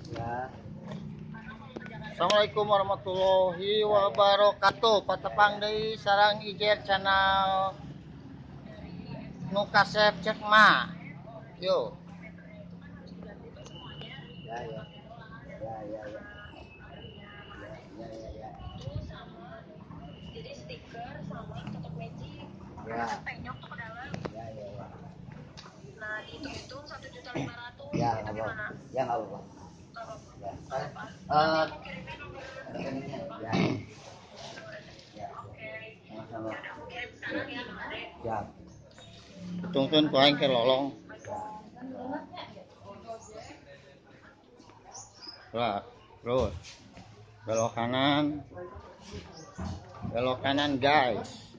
Ya. Assalamualaikum warahmatullahi wabarakatuh. Patepang deui sareng Ijer channel nu kasep cek mah. Yo. Ya ya. Ya ya ya. Ya ya ya. Jadi stiker sama tutup magic. Ya. Penyok tuh ke dalam. Ya ya ya. Nah, dihitung-hitung 1.500.000. Ya, itu gimana? Ya enggak apa-apa. Ya. Rekeningnya. Ya. Ya. Oke. Sama-sama. Aku kirim sekarang ya, Kang Ade. Siap. Tungtun ku aing ke lolong. Lah, terus. Belok kanan. Belok kanan, guys.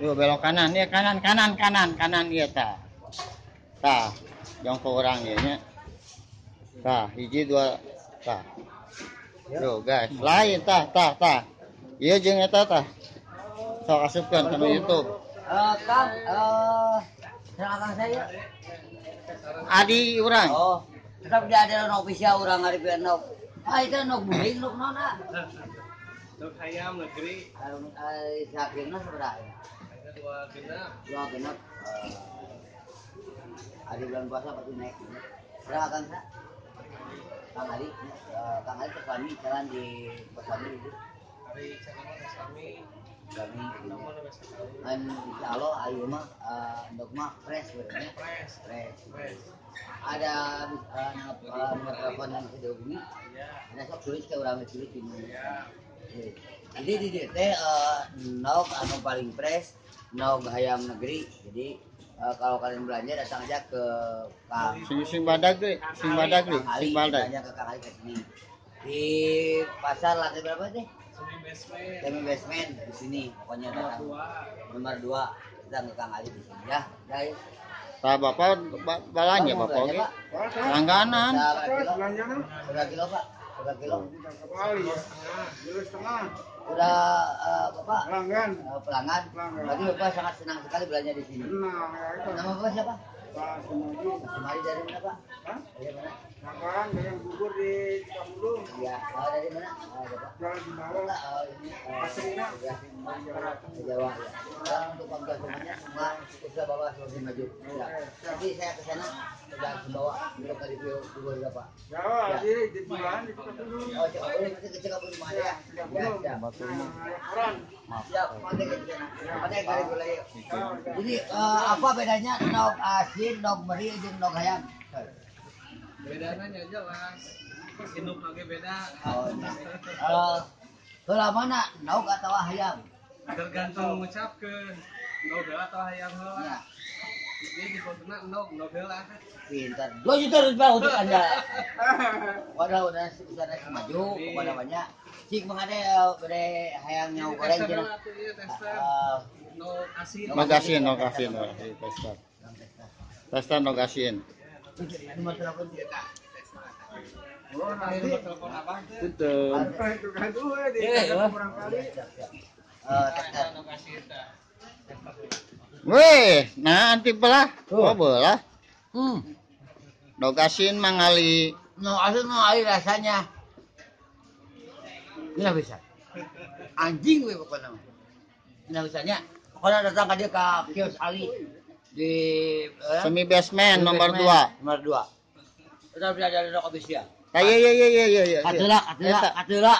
Yo belok kanan, ya kanan kanan kanan kanan ieu tah. Tah, jongko urang ieu nya. Tah, hiji dua tah. Yo guys, lain tah tah tah. Ieu jeung eta tah. Sok asupkeun kana YouTube. Kang, silakan saya. Adi urang. Oh, tetap dia ada official urang ari nok. Ah, itu nok buring nok naon ah. Nok hayam negeri. Sakirna sabaraha? Dua genep. Dua genep. Hari bulan puasa pasti naik. Silakan sa. Kang Ali, Kang Ali Teslami jalan di Teslami itu. Hari channel Teslami. Kami kan insya Allah ayo mah ndok mah fresh berarti. Fresh. Fresh. Ada nomor telepon yang bisa dihubungi. Ada sok tulis ke orang tulis ini. Jadi di DT nok anu paling fresh, nok hayam negeri. Jadi kalau kalian belanja datang aja ke Kang sing badag deui, sing badag deui, sing badag. Belanja ke Kang Ali ke sini. Di pasar lantai berapa sih? Semi basement. Semi basement di sini pokoknya datang. Nomor 2 kita ke Kang Ali di sini ya, guys. Tah Bapak balanja Bapak oge. Langganan. Berapa kilo, Pak? Berapa kilo? Kali ya. Kilo setengah. Udah Bapak pelanggan. Pelanggan. Berarti Bapak sangat senang sekali belanja di sini. Senang ya itu. Nama Bapak siapa? Pak Sumadi. Pak Sumadi dari mana, Pak? Hah? Dari mana? Makan dengan bubur di Cikapundung. Iya. Oh, dari mana? Oh, Bapak. Jalan Sumbawa. Oh, ini Pasirina. Ya. Jawa ya. Dan untuk warga semuanya semua usaha Bapak semakin maju. Ya. Nanti saya ke sana ke Jalan Sumbawa untuk review bubur Bapak. Ya, di bulan di Cikapundung. Oh, Cikapundung nanti ke Cikapundung ada ya. Ya, siap. Siap, nanti ke sana. Nanti ke review lagi. Jadi apa bedanya nok asin, nok meri jeung nok hayam? Bedanya jelas. Induk lagi beda. Oh, nah. Heula mana nok atau hayam? Tergantung ngucapkeun. Nok heula atau hayam heula. Ya. Jadi dipotongna nok, nok heula. Pintar. 2 juta rupiah untuk Anda. Wadah udah usaha maju, kepada banyak. Cik mengade bade hayang nyawa goreng cenah. Nok asin. Nok asin, nok asin, tester. Tester nok asin. Nomor telepon kita. Oh, nanti telepon abang teh. Betul. Itu kan tuh di kurang kali. Tester. Weh, nah anti belah. Oh, belah. Nok asin mangali. Nok asin mangali rasanya. Ini bisa. Anjing we pokoknya. Ini bisanya. Pokoknya datang aja ke kios Ali di semi basement nomor 2. Nomor 2. Kita bisa dari rokok bisa. Iya iya iya iya iya. Atula atula atula.